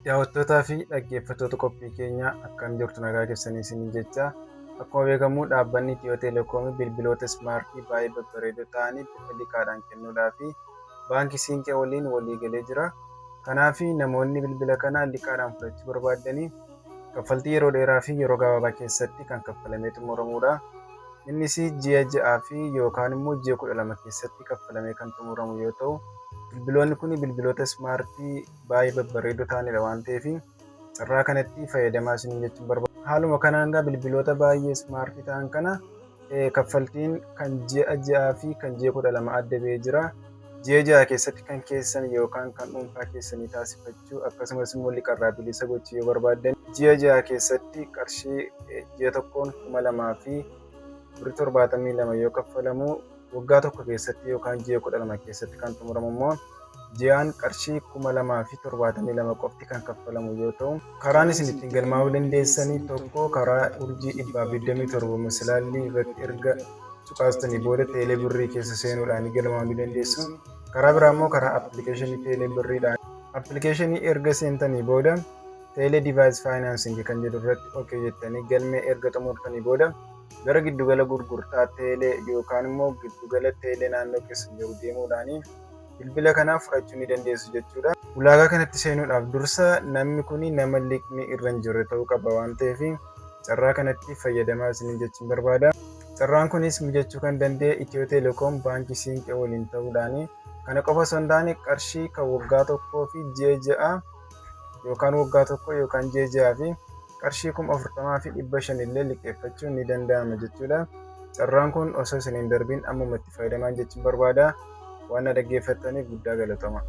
Daawwattootaa fi dhaggeeffattoota qophii keenyaa, akkam jirtu? Nagaa keessanii isiniin jecha. Akkuma beekamu, dhaabbanni Itiyoo Teelekoomii bilbiloota ismaartii baay'ee babbareedoo ta'anii bifa liqaadhaan kennuudhaa fi baankii Siinqee waliin walii galee jira. Kanaaf namoonni bilbila kana liqaadhaan fudhachuu barbaadanii kaffaltii yeroo dheeraa fi yeroo gabaabaa keessatti kan kaffalamee xumuramudha. Innis ji'a 6 fi yookaan immoo ji'a 12 keessatti kaffalamee kan xumuramu yoo ta'u, bilbiloonni kun bilbiloota ismaartii baay'ee babbareedoo ta'anidha waan ta'eef carraa kanatti fayyadamaa isiniin jechuun barbaada. Haaluma kanaan egaa bilbiloota baay'ee ismaartii ta'an kana kaffaltiin kan ji'a 6 fi kan ji'a 12 adda ba'ee jira. Ji'a 6 keessatti kan keessan yookaan kan dhuunfaa keessanii taasifachuu, akkasumas immoo liqarraa bilisa gochuu yoo barbaaddan, ji'a 6 keessatti qarshii ji'a tokkoon 2,072 birrii yoo kaffalamu, waggaa tokko keessatti yookaan ji'a 12 keessatti kan xumuramu immoo ji'aan qarshii 2,072 qofti kan kaffalamu yoo ta'u, karaan isin ittiin galmaa'uu dandeessanii tokko karaa *127 masalaalii irratti erga cuqaastanii booda teelee birrii keessa seenuudhaan galmaa'uu ni dandeessu. Karaa biraa immoo karaa appilikeeshinii teelee birriidhaan appilikeeshinii erga seentanii booda teelee device financing kan jedhu irratti okay jettanii galmee erga xumurtanii booda gara giddugala gurgurtaa teelee yookaan immoo giddugala teelee naannoo keessa jiru deemuudhaan bilbila kanaa fudhachuu ni dandeessu jechuudha. Ulaagaa kanatti seenuudhaaf dursa namni kun nama liqni irra hin jirre ta'uu qaba waan ta'eef carraa kanatti fayyadamaa isiniin jechuun barbaada. Carraan kunis mijachuu kan danda'e Itiyoo Teelekoom baankii Siinqee waliin ta'uudhaan. Kana qofa osoo hin taane, qarshii kan waggaa tokkoo fi ji'a 6 yookaan waggaa tokko yookaan ji'a 6 fi qarshii 40,500 illee liqeeffachuun ni danda'ama jechuudha. Carraan kun osoo isin hin darbiin ammuma itti fayyadamaa jechuun barbaada. Waan na dhaggeeffattaniif guddaa galatoma.